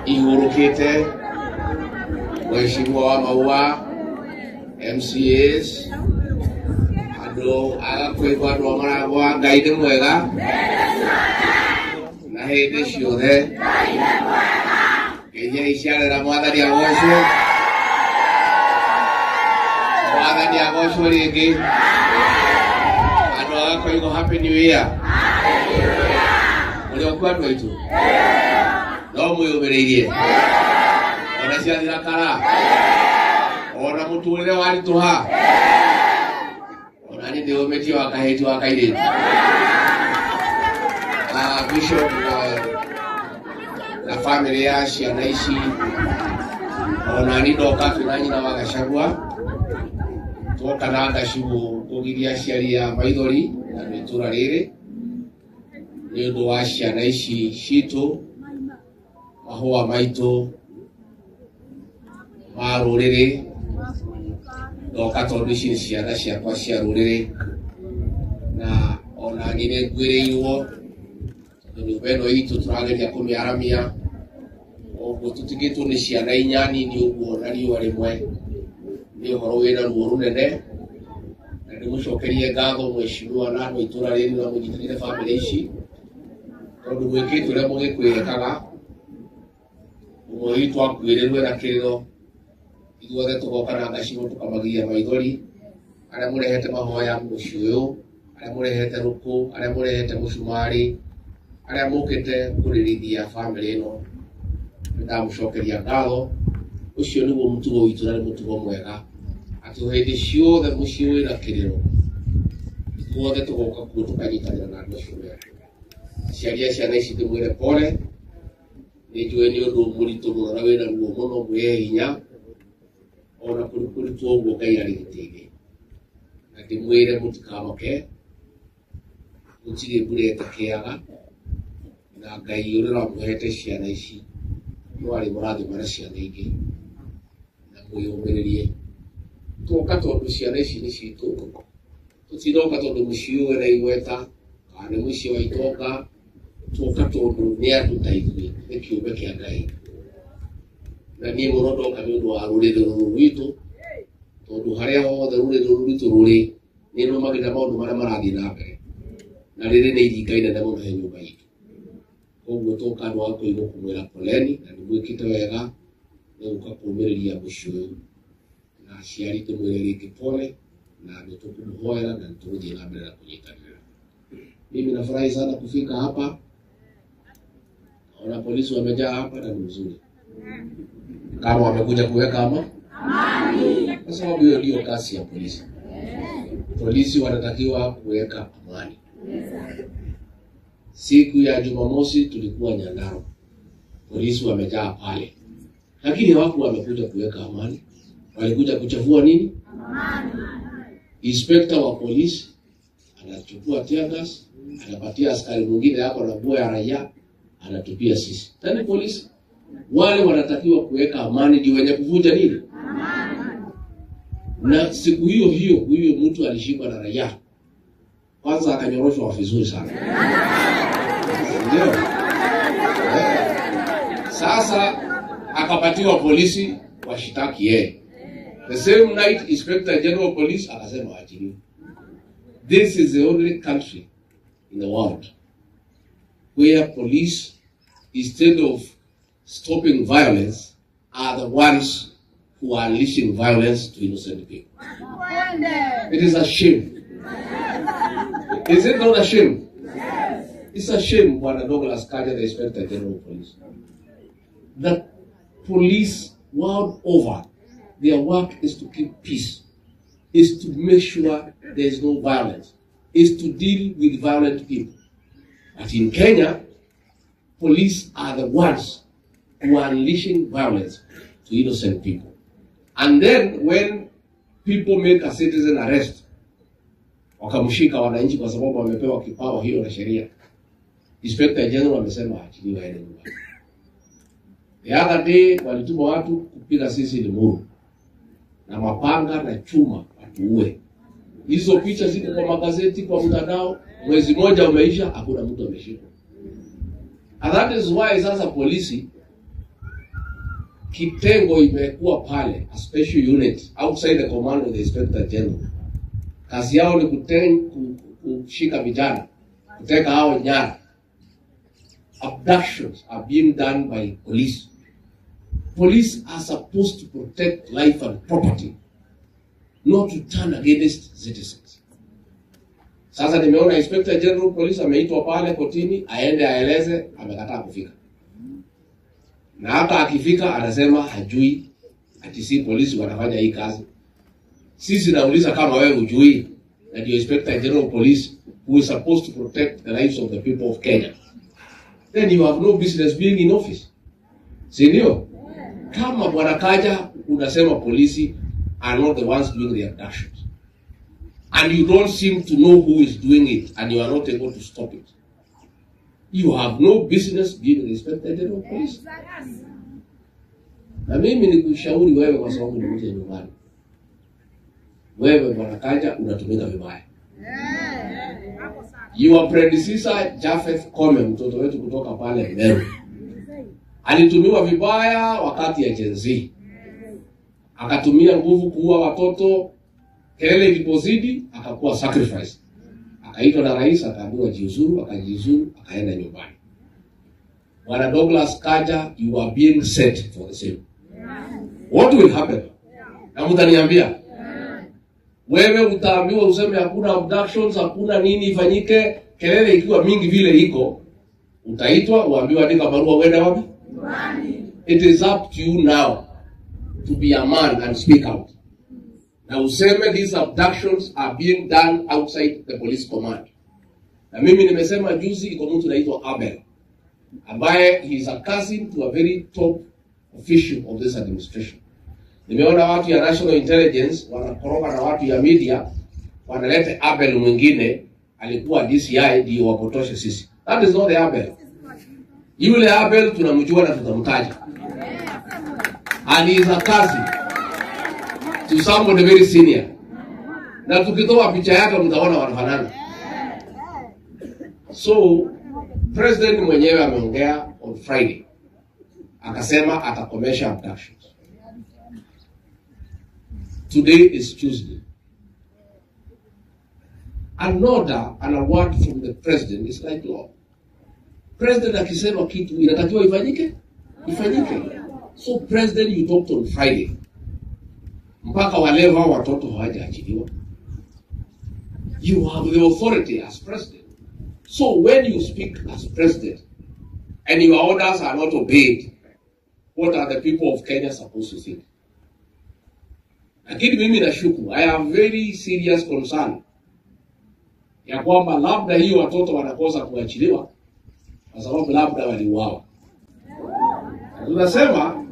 Ihurukite Mheshimiwa wa Maua MCAs andu agakwigwa andu maragwa Ngai nĩ mwega na hĩndĩ ciothe nginya iciarĩra Mwathani agocwo, Mwathani agocwo rĩngĩ. Andũ agakoigwo happy new year. Mũrĩ okuo andũ aitũ no mwĩyũmĩrĩirie ona ciathira kara ona mũtũrĩre waritũha ona niĩ ndĩũmĩtie wa kahĩti wa kairĩtu. Bishop na family ya ciana ici ona niĩ ndoka twĩna nyina wa Gachagua twoka na Gachagua kũgiria aciari a maithori na andũ itũra rĩrĩ nĩ ũndũ wa ciana ici citũ mahũa maitũ ma rũrĩrĩ. Ndoka tondũ ici nĩ ciana ciakwa cia rũrĩrĩ na ona niĩ nĩ nguĩrĩirwo tondũ nyũmba ĩno itũ tũrageria kũmĩaramia ũguo tũtigĩtwo nĩ ciana inya nini ũguo na riũa rĩmwe nĩ ũhoro wĩna ruo rũnene na ndĩmũcokerie ngatho mheshimiwa na andũ a itũra rĩrĩ na mũnyitanĩre bamĩrĩ ici tondũ mwĩkĩte ũrĩa mũgĩkũyũ ekaga. Ũmwe witũ akuĩrĩrwo na kĩrĩro ithuothe tũgoka na Gachagua tũkamagiria maithori arĩa mũrehete mahoya mũciĩ ũyũ, arĩa mũrehete rũkũ, arĩa mũrehete mũcumarĩ, arĩa mũkĩte kũrĩrithia bamĩrĩ ĩno nĩndamũcokeria ngatho. Ũcio nĩguo mũtugo witũ na nĩ mũtugo mwega atĩ hĩndĩ ciothe mũciĩ wĩna kĩrĩro ithuothe tũgoka kuo tũkanyitanĩra na andũ acio mega. Aciari a ciana ici ndĩmwĩre pole, nĩ njũĩ nĩ ũndũ mũritũ mũno na wĩna ruo mũno, mwĩhe hinya ona kũritũ ũguo Ngai arĩ gĩtĩ-inĩ. Na ndĩmwĩre mũtikamake, gũtirĩ mbura ĩtakĩaga na Ngai ũrĩa ũramũhete ciana ici no arĩ mũrathima na ciana ingĩ na mwĩyũmĩrĩrie. Twoka tondũ ciana ici nĩ citũ, tũtinoka tondũ mũciĩ ũyũ wĩna igweta kana nĩ mũciĩ wa itonga, twoka tondũ nĩ andũ ta ithuĩ, nĩ kĩũmbe kĩa Ngai. Na niĩ mũno ndoka nĩ ũndũ wa rũrĩrĩ rũrũ rwitũ tondũ harĩa hothe rũrĩrĩ rũrũ rwitũ rũrĩ nĩ nũmagĩrĩra maũndũ marĩa marathiĩ na mbere na rĩrĩ nĩ iringa inene mũno he nyũmba itũ. Koguo twoka andũ a kũigwo kũmwĩra poleni na nĩ mwĩkĩte wega nĩ gũka kũũmĩrĩria mũciĩ ũyũ na aciari ndĩmwĩre rĩngĩ pole na nĩ tũkũmũhoera na nĩ tũgũthiĩ na mbere na kũnyitanĩra. Mimi nafurahi sana kufika hapa. Naona polisi wamejaa hapa na ni mzuri. Kama wamekuja kuweka amani. Kwa sababu hiyo ndio kazi ya polisi. Polisi wanatakiwa kuweka amani. Siku ya Jumamosi tulikuwa Nyandarua. Polisi wamejaa pale. Lakini hawakuwa wamekuja kuweka amani. Walikuja kuchafua nini? Amani. Inspector wa polisi anachukua tear gas, anapatia askari mwingine hapo na nguo ya raia, anatupia sisi. Tani polisi wale wanatakiwa kuweka amani ndio wenye kuvunja nini? Amani. Na siku hiyo hiyo huyo mtu alishikwa na raia. Kwanza akanyoroshwa vizuri sana. Ndio. Sasa akapatiwa polisi washitaki yeye. The same night Inspector General of Police akasema aachiliwe. This is the only country in the world where police, instead of stopping violence, are the ones who are unleashing violence to innocent people. It is a shame. Is it not a shame? Yes. It's a shame, Bwana Douglas Kanja, the Inspector General of Police. The police world over, their work is to keep peace, is to make sure there is no violence, is to deal with violent people. But in Kenya, police are the ones who are unleashing violence to innocent people. And then when people make a citizen arrest, wakamshika wananchi kwa sababu wamepewa kipawa hiyo na sheria, Inspector General amesema aachiliwe aende nyumbani. The other day walituma watu kupiga sisi Limuru na mapanga na chuma watuue. Hizo picha ziko kwa magazeti, kwa mtandao. Mwezi mmoja umeisha, hakuna mtu ameshikwa. And that is why sasa polisi Kitengo imekuwa pale, a special unit outside the command of the Inspector General. Kazi yao ni kushika vijana, kuteka hao nyara. Abductions are being done by police. Police are supposed to protect life and property, not to turn against citizens. Sasa nimeona Inspector General Police ameitwa pale kotini aende aeleze, amekataa kufika. Na hata akifika anasema hajui ati si polisi wanafanya hii kazi. Sisi nauliza, kama wewe hujui na ndio Inspector General Police who is supposed to protect the lives of the people of Kenya, then you have no business being in office. Si ndio? Kama Bwana Kanja unasema polisi are not the ones doing the abductions, and you don't seem to know who is doing it, and you are not able to stop it, you have no business being the Inspector General of Police. Na mimi nikushauri wewe, kwa sababu ni nyumbani, wewe Bwana Kanja unatumika vibaya. Your predecessor Japheth Kome, mtoto wetu kutoka pale Meru, alitumiwa vibaya wakati ya Gen Z. Akatumia nguvu kuua watoto. Kelele ilipozidi akakuwa sacrifice. Akaitwa na rais akaambiwa jiuzuru, akajiuzuru, akaenda nyumbani. Bwana Douglas Kanja, you are being set for the same. What will happen? Na mtaniambia, wewe utaambiwa useme hakuna abductions, hakuna nini ifanyike, kelele ikiwa mingi vile iko, utaitwa uambiwe andika barua uende wapi? It is up to you now to be a man and speak out. Na useme these abductions are being done outside the police command. Na mimi nimesema juzi iko mtu anaitwa Abel, ambaye he is a cousin to a very top official of this administration. Nimeona watu ya National Intelligence wanakoroga na watu ya media wanaleta Abel mwingine alikuwa DCI ndio wapotoshe sisi. That is not the Abel. Yule Abel tunamjua na tutamtaja. And he is a cousin to somebody very senior. Na tukitoa picha yake mtaona wanafanana. So President mwenyewe ameongea on Friday. Akasema atakomesha abductions. Today is Tuesday. An order and a word from the president is like law. President akisema kitu inatakiwa ifanyike? Ifanyike. So President, you talked on Friday. Mpaka wa leo hao watoto hawajaachiliwa. You have the authority as president. So when you speak as president and your orders are not obeyed, what are the people of Kenya supposed to think? Lakini mimi nashuku, I have very serious concern ya kwamba labda hiyo watoto wanakosa kuachiliwa kwa sababu labda waliuawa. Tunasema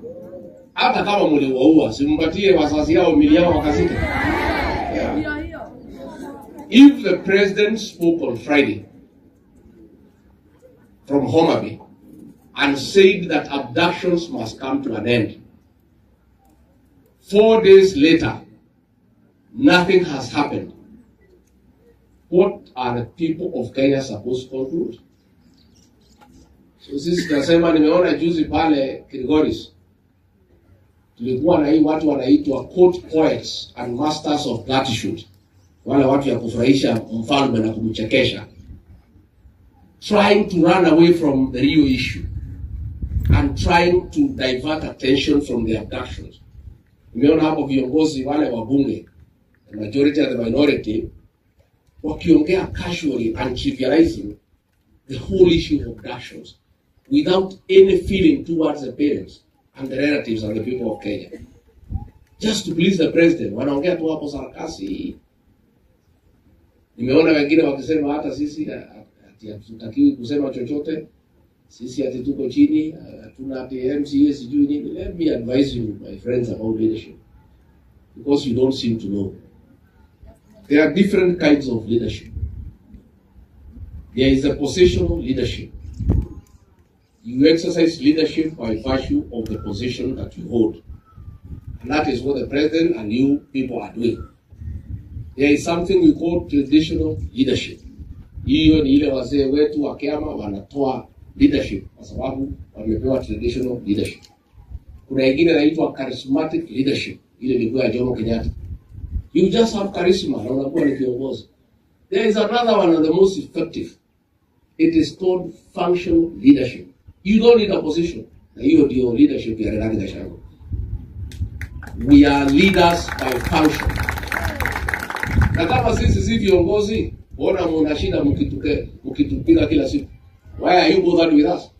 hata kama mliwaua, simpatie wazazi yao miili yao wakazike. Yeah. If the president spoke on Friday from Homa Bay and said that abductions must come to an end, 4 days later, nothing has happened. What are the people of Kenya supposed to conclude? So sisi tunasema, nimeona juzi pale Kilgoris, tulikuwa na hii watu wanaitwa court poets and masters of platitude, wale watu ya kufurahisha mfalme na kumchekesha, trying to run away from the real issue and trying to divert attention from the abductions. Nimeona hapo viongozi wale wabunge, the majority and the minority, wakiongea casually and trivializing the whole issue of abductions without any feeling towards the parents and the relatives and the people of Kenya. Just to please the president, wanaongea tu hapo sarakasi. Nimeona wengine wakisema hata sisi ati hatutakiwi kusema chochote, sisi ati tuko chini, hatuna ati MCA sijui nini. Let me advise you, my friends, about leadership, because you don't seem to know. There are different kinds of leadership. There is a positional leadership. You exercise leadership by virtue of the position that you hold. And that is what the president and you people are doing. There is something we call traditional leadership. Hiyo ni ile wazee wetu wa kiama wanatoa leadership kwa sababu wamepewa traditional leadership. Kuna ingine inaitwa charismatic leadership, ile ilikuwa ya Jomo Kenyatta. You just have charisma na unakuwa ni kiongozi. There is another one and the most effective. It is called functional leadership. You don't need a position. Na hiyo ndio leadership ya Rigathi Gachagua. We are leaders by function. Na kama sisi si viongozi, mbona mna shida mkitupiga kila siku? Why are you bothered with us?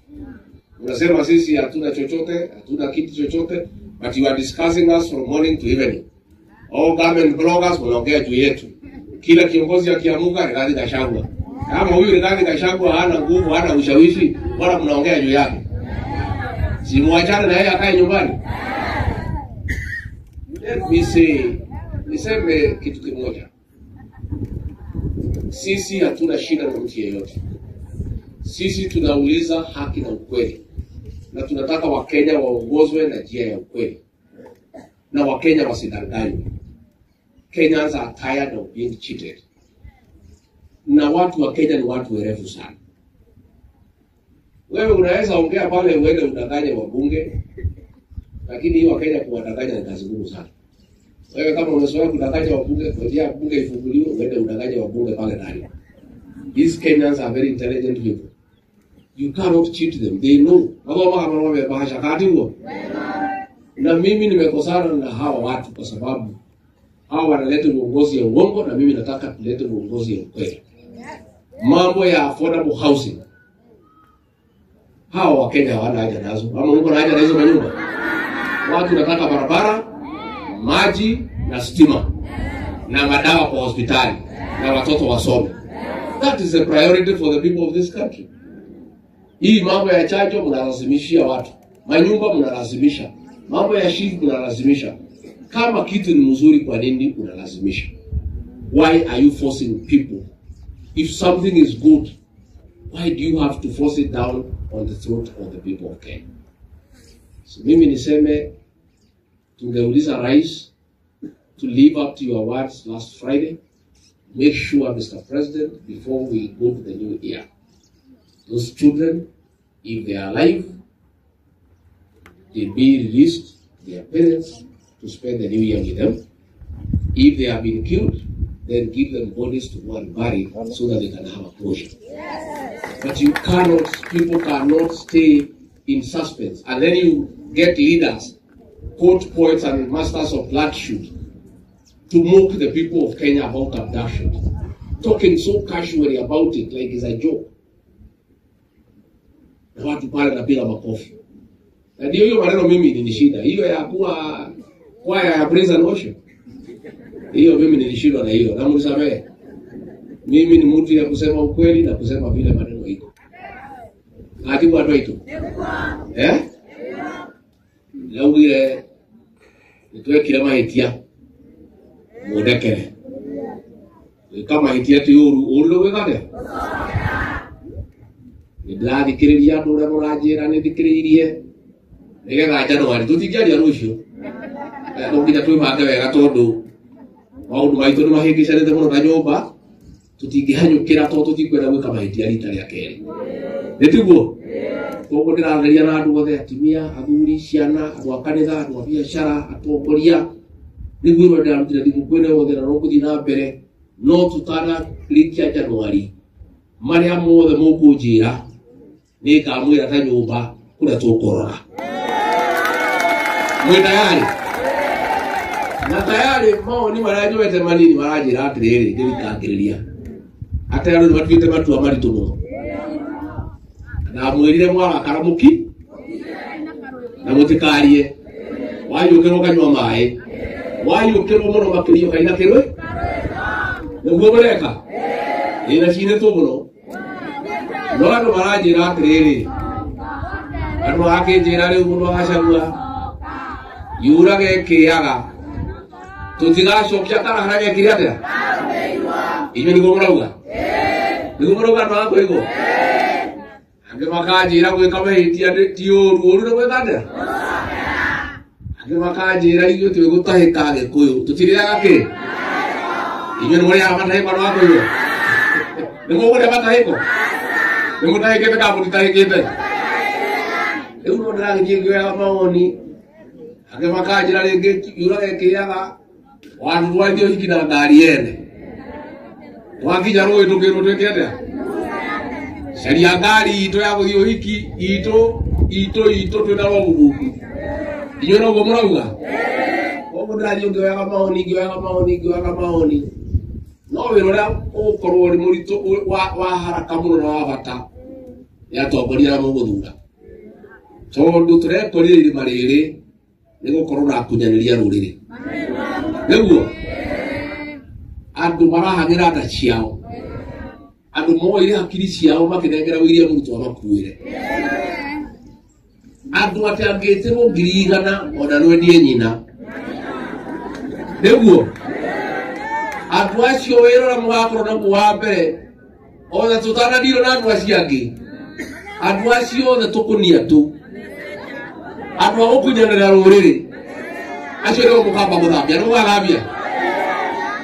Unasema sisi hatuna chochote, hatuna kitu chochote, but you are discussing us from morning to evening. All government bloggers wanaongea juu yetu. Kila kiongozi akiamuka, Rigathi Gachagua. Kama huyu Rigathi Gachagua hana nguvu, hana ushawishi, mbona mnaongea juu yake? Si muachane na yeye akae nyumbani. Let me say, niseme kitu kimoja. Sisi hatuna shida na mtu yeyote. Sisi tunauliza haki na ukweli, na tunataka Wakenya waongozwe na njia ya ukweli, na Wakenya wasidanganywe. Kenyans are tired of being cheated. Na watu wa Kenya ni watu werevu sana. Wewe unaweza ongea pale uende udanganye wabunge, lakini hii Wakenya kuwadanganya ni kazi ngumu sana. Wewe kama unazoea kudanganya wabunge, ngojea bunge ifunguliwe uende udanganye wabunge pale ndani. These Kenyans are very intelligent people. You cannot cheat them. They know. Mathoma kama wamebahasha kati huo. Na mimi nimekosana na hawa watu kwa sababu hawa wanaleta uongozi ya uongo na mimi nataka tulete uongozi ya ukweli. Mambo ya affordable housing, hawa Wakenya hawana haja nazo. Ama uko na haja na hizo manyumba? Watu wanataka barabara, maji na stima na madawa kwa hospitali na watoto wasome. That is a priority for the people of this country. Hii mambo ya chanjo mnalazimishia watu, manyumba mnalazimisha, mambo ya SHIF mnalazimisha. Kama kitu ni mzuri, kwa nini unalazimisha? Why are you forcing people? If something is good, why do you have to force it down on the throat of the people of Kenya? So mimi niseme, tungeuliza rais to live up to your words last Friday. Make sure, Mr. President, before we go to the new year, those children, if they are alive, they be released to their parents to spend the new year with them. If they have been killed, then give them bodies to go and bury so that they can have a closure. But you cannot, people cannot stay in suspense. And then you get leaders, court poets and masters of bloodshed, to mock the people of Kenya about abduction, talking so casually about it like it's a joke. Na watu pale napiga makofi. Na ndio hiyo maneno mimi nilishida. Hiyo ya kuwa kwaya ya praise and worship. Hiyo mimi nilishindwa na hiyo. Na mnisamehe. Mimi ni mtu ya kusema ukweli na kusema vile maneno iko. Ati watu wetu. Eh? Laugire nitwekire mahitia. Mundekere. Gwĩka mahĩtia ti ũru, ũru nĩ gwĩka atĩa? Nĩ ndĩrathikĩrĩria andũ ũrĩa mũranjĩra nĩ thikĩrĩirie nĩgetha Januari tũtingĩaria rũciũ. No nginya twĩbange wega tondũ maũndũ maitũ nĩ mahĩngĩcanĩte mũno na nyũmba, tũtingĩhanyũkĩra tondũ tũtikwenda gwĩka mahĩtia rita rĩa kerĩ. Nĩ tiguo? Koguo ndĩrageria na andũ othe, atumia, athuri, ciana, andũ a kanitha, andũ a biacara, atongoria, nĩguo ĩno ndĩrarutire thigũkũ ĩno yothe na no ngũthiĩ na mbere, no tũtanarĩkia Januari marĩa mothe mũkũnjĩra nĩngamwĩra ta nyũmba kũrĩa tũkũrora. Mwĩ tayari? Na tayari mawoni marĩa njoete manini maranjĩra atĩrĩrĩ, ngĩrikangĩrĩria atĩ andũ nĩmatuĩte matua maritũ mũno. Ndamwĩrire mwarakara mũki na mũtikarie, wayũkĩrwo ũkanyua maĩ, wayũkĩrwo mũno makĩria ũkaina kĩrwe, nĩguo mũreka ĩ na cinĩtwo mũno. No andũ maranjĩra atĩrĩrĩ, andũ makĩnjĩra rĩu mũndũ agacagua yurage kĩaga tũtigacokia kana harĩa gekire atĩa? Inyuĩ nĩguo mũrauga? Nĩguo mũrauga andũ a kũigwo? Angĩ makanjĩra gwĩka mahĩtia ti ũru, ũru nĩ gwĩka atĩa? Angĩ makanjĩra ithuĩ twĩgũtahĩka Gĩkũyũ, tũtirĩaga kĩ? Inyuĩ nĩ mũrĩaga matahĩko andũ a kũigwo? Nĩ mũkũrĩa matahĩko? Nĩ mũtahĩkĩte kana mũtitahĩkĩte? Rĩu no ndĩragĩthiĩ ngĩoyaga mawoni Angĩ makanjĩra rĩngĩ yuraga ĩkĩaga warutwarithia ũhiki na ngari yene. Twakinya rũĩ tũkĩrwo twĩke atĩa? Caria ngari itũ ya gũthiĩ ũhiki itũ itũ itũ twĩna rwaguguku. Inyuĩ noguo mũrauga? Koguo ndĩrathiĩ ngĩoyaga maoni ngĩoyaga maoni ngĩoyaga maoni. No wĩra ũrĩa ũgũkorwo ũrĩ mũritũ wa haraka mũno na wa bata nĩ atongoria arĩa mũgũthura. Tondũ tũrekorire irima rĩrĩ nĩ gũkorwo na akunyanĩria rũrĩrĩ. Nĩguo andũ marahang'ĩra nda ciao, andũ moire hakiri ciao makĩnengera William Ruto amakuĩre. Andũ atĩ angĩtĩrwo 100,000 ona no endie nyina. Nĩguo andũ acio wĩra ũrĩa mũgakorwo naguo wa mbere ona tũtanandirwo na andũ acio angĩ, andũ acio othe tũkũnia tu, andũ a gũkunyanĩra rũrĩrĩ acio nĩo mũkamba gũthambia. Nĩ mũgathambia?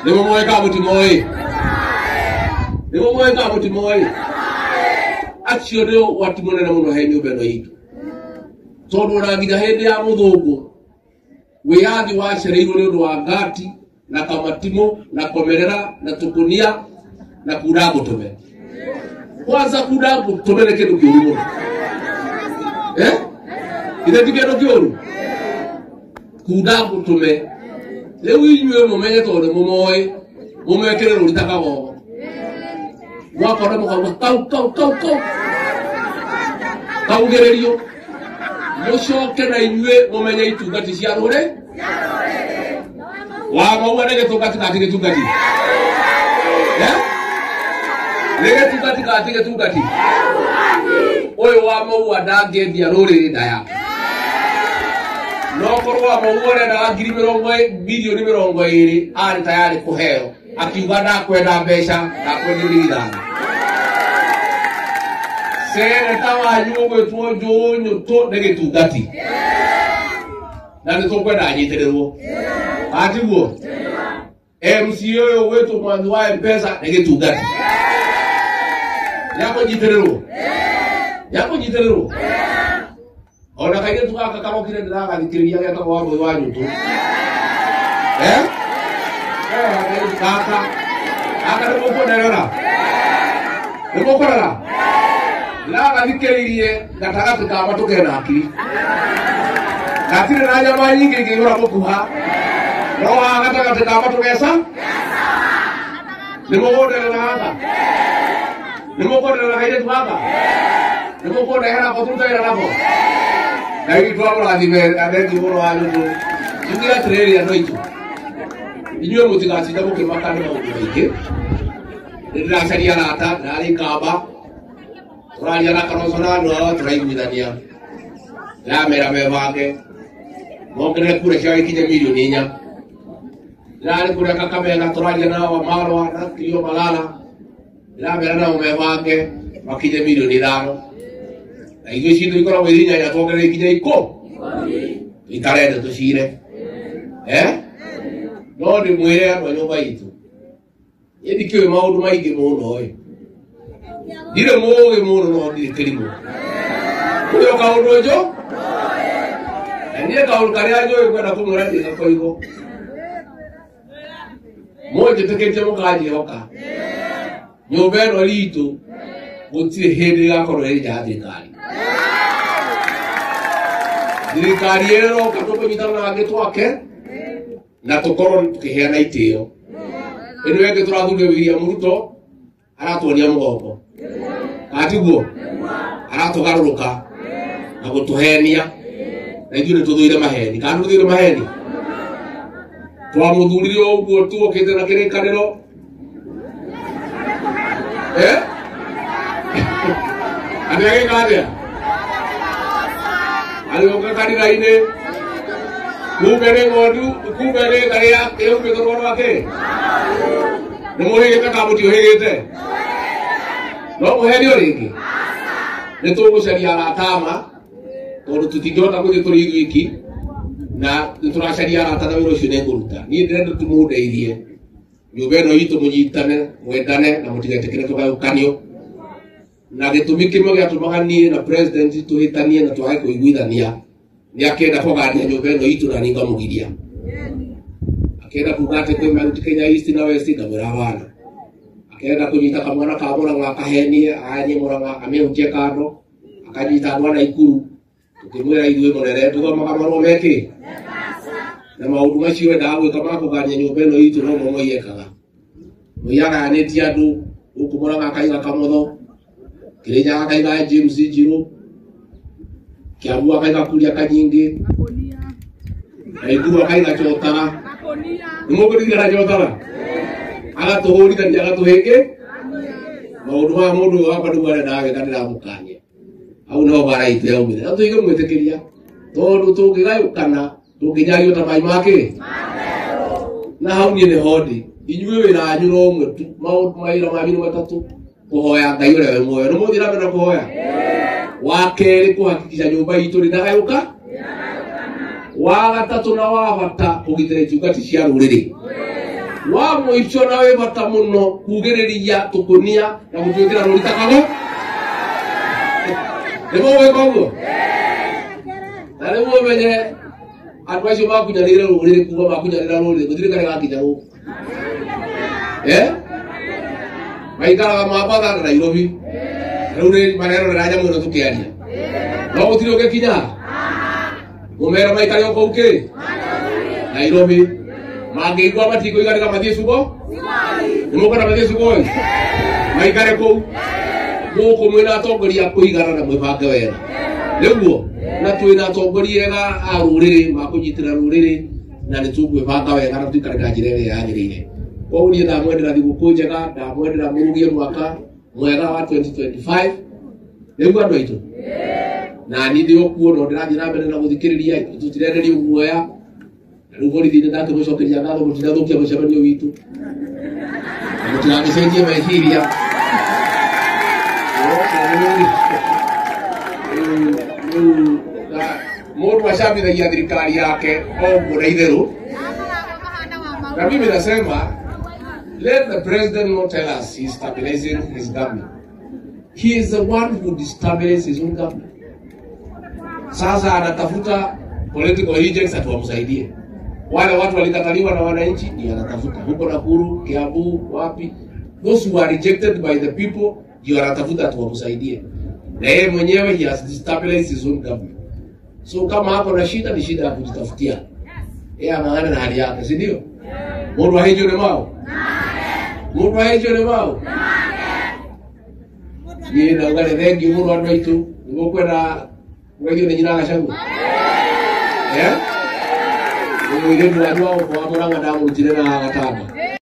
Nĩ mũmoĩ kana mũtimoĩ? Nĩ mũmoĩ kana mũtimoĩ? Acio nĩo ũgwati mũnene mũno he nyũmba ĩno itũ, tondũ ona nginya hĩndĩ ya mũthũngũ wĩyathi wacereirwo nĩ ũndũ wa ngati na kamatimũ na komerera na tũkũnia na kura ngũtũme. Kwanza kura ngũtũme nĩ kĩndũ kĩũru mũno. Ithe ti kĩndũ kĩũru kunda ngũtũme. Rĩu inyuĩ mũmenye tondũ nĩ mũmoĩ, mũmekĩre rũri ta kagogo mwakona mũkauga kau kau kau kau kaugĩrĩrio, mũcoke na inyuĩ mũmenye itungati cia rũrĩ wa maua nĩ gĩtungati kana ti gĩtungati? Nĩ gĩtungati kana ti gĩtungati? Ũyũ wa maua ndangĩendia rũrĩrĩ nda yake. No korwo wa maua ũrendaga ngiri mĩrongo milioni 20 arĩ tayarĩ kũheo, akiuga ndakwenda mbeca, ndakwendia ũrigithani. Seneta wanyu ũgwĩtwo Njũnyũtũ nĩ gĩtungati na nĩ tũkwenda anyitĩrĩrwo, atiguo? MCA ũyũ ũgwĩtwo Mwangi wa M-Pesa nĩ gĩtungati, nĩakũnyitĩrĩrwo, nĩakũnyitĩrĩrwo. Ona kairĩtu gaka karokire ndĩragathikĩrĩria getagwo Wambũi wa Nyũtũ. Kairĩtu gaka gaka nĩ mũkũnderera, nĩ mũkũrora ndĩragathikĩrĩirie gatagatĩ ka matũ kena hakiri, gatirĩ na nyama nyingĩ ingĩihũra mũkuha, no haha gatagatĩ ka matũ geca. Nĩ mũgũnderera gaka, nĩ mũkũnderera kairĩtu gaka, nĩ mũkũndehera ko tũrute wĩra nako. Na ithuĩ twamũrathime athengi mũno wa Nyũtũ. Njuge atĩrĩrĩ, andũ aitũ, inyuĩ mũtigatinda mũkĩmaka nĩ maũndũ maingĩ. Nĩ ndĩracaria arata, ndĩrarĩ Ikamba, tũraria na Kalonzo na andũ ao, tũraiguithania, ndĩramera mebange mongerere kura ciao ikinye 4 milioni. Ndĩrarĩ kũrĩa Kakamega, tũraria na Wamarwa na Kilio Malala, ndĩramera nao mebange makinye 5 milioni, na ithuĩ citũ ikoragwo irĩ 8, tuongerere ikinye ikũ tũikare thĩ tũcire. No ndĩmwĩre andũ a nyũmba itũ, niĩ ndikĩũĩ maũndũ maingĩ mũno ĩ, ndirĩ mũũgĩ mũno, no ndirĩ kĩrimũ. Kũrĩ o kaũndũ njũ na niĩ kaũndũ karĩa njũĩ ngwenda kũmwĩra ndĩ gakoigo mũnjĩtĩkĩtie mũkanjĩhoka. Nyũmba ĩno ritũ gũtirĩ hĩndĩ ĩgakorwo ĩrĩ nja ya thirikari. Thirikari ĩrĩa ĩroka tũkũnyitana na angĩ twake na tũkorwo tũkĩheana itĩo. Ĩno ĩngĩ tũrathurire William Ruto aratuonia mũgongo, atiguo aratũgarũrũka na gũtũhenia, na ithuĩ nĩ tũthũire maheni. Kana nĩ tũthũire maheni? Twamũthurire ũguo tuokĩte na kĩrĩkanĩro. Andũ agĩka atĩa? Agĩũka kanitha-inĩ, kumbe nĩ ng'ondu, kumbe nĩ ngarĩa ĩhumbĩtwo rũa rwake. Nĩ mũhĩgĩte kana mũtiũhĩgĩte? No mũhenio rĩngĩ. Nĩ tũgũcaria arata ama, tondũ tũtingĩhota gũthiĩ tũrĩ ithuiki, na nĩ tũracaria arata na wĩra ũcio nĩ ngũruta. Niĩ ndĩrenda tũmũndeithie nyũmba ĩno itũ, mũnyitane, mwendane na mũtigetĩkĩre tũgayũkanio. Na gĩtũmi kĩmwe gĩatũmaga niĩ na president tũhĩtanie na twage kũiguithania Nĩ akĩenda kũgania nyũmba ĩno itũ na niĩ ngamũgiria. Akĩenda kuga atĩ kwĩ Mount Kenya East na West, ngamwĩra hapana. Akĩenda kũnyita kamwana ka Murang'a akahenie, aganie Murang'a amĩhutie kando, akanyita andũ a Naikuru. Tũkĩmwĩra ithuĩ mũnene tũthomaga marũa mekĩ na maũndũ macio endaga gwĩka ma kũgania nyũmba ĩno itũ no mo Moi ekaga. Moi agayanĩtie andũ gũkũ Murang'a akaiga Kamotho, Kĩrĩnyaga akaiga James Njirũ, Kiambu akaiga Kuria Kanyingĩ, Naikuru akaiga Chotara. Nĩ mũkũririkana Chotara? Agatũhũrithania agatũhĩngĩ maũndũ ma mũndũ ũyũ wakwa nĩguo arendaga gwĩka ndĩramũkania. Hau niho mbara itũ yaumire na tũige mwĩtĩkĩria tondũ tũngĩgayũkana tũngĩnyario ta mai makĩ na hau niĩ nĩho ndĩ. Inyuĩ wĩra wanyu no ũmwe tu, maũndũ mawĩra manyu nĩ matatũ: kũhoya Ngai ũrĩa wĩ muoyo. Nĩ mũgũthiĩ na mbere na kũhoya. Wa kerĩ, kũhakikisha nyũmba itũ ndĩnagayũka. Wa gatatũ na wa bata, kũgitĩra itungati cia rũrĩrĩ. Wa mũico na wĩ bata mũno, kugĩrĩria tũkũnia na gũtuĩkĩra rũri ta kago. Nĩ mũgwĩka ũguo? Na rĩu ũmenye andũ acio makunyanĩire rũrĩrĩ, kuga makunyanĩra rũrĩrĩ gũtirĩ karĩa gakinya gũkũ. Maikaraga Mambatha na Nairobi. Rĩu nĩ marerorera nyamũ ĩno tũkĩaria, no gũtirĩ ũngĩkinya mũmera maikare o kũu kĩ Nairobi. Mangĩigua matikũiganĩra mathiĩ Cugo. Nĩ mũkwenda mathiĩ Sugoi? Maikare kũu. Gũkũ mwĩna atongoria a kũigana na mwĩbange wega nĩguo, na twĩna atongoria ega a rũrĩrĩ makũnyitĩra rũrĩrĩ, na nĩ tũkwĩbanga wega na tũikare na njĩra ĩrĩa yagĩrĩire. Koguo niĩ ndamwendera thigũkũ njega, ndamwendera mũrugie mwaka mwega wa 2025 nĩguo andũ aitũ. Na niĩ ndĩ o kuo no ndĩrathiĩ na mbere na gũthikĩrĩria, tũtirenderio guoya. Na rĩu borithi nĩ ndakĩmũcokeria ngatho, mũtinathũkia mũcemanio witũ na mũtiragĩcenjie meciria. Rĩu mũndũ acambithagia thirikari yake o ũguo na itherũ. Na mimi nasema, let the president not tell us he's stabilizing his government. He is the one who destabilizes his own government. Sasa anatafuta political agents ati wamsaidie. Wale watu walikataliwa na wananchi ndio anatafuta huko Nakuru, Kiambu, wapi. Those who are rejected by the people ndio anatafuta ati wamsaidie. Na yeye mwenyewe he has destabilized his own government. So kama hapo na shida, ni shida ya kujitafutia. Yeye ang'ang'ane na hali yake, si ndio? Mundu ahĩnjwo nĩ mao, mundu ahĩnjwo nĩ mao. Niĩ ndauga nĩ thengiũ mũno andũ aitũ. Nĩ mũkwenda mũgeithio nĩ nyina Gachagua? Eh? Nĩ mũirĩtu wanyu wa Murang'a ndamũrutire na gatanda.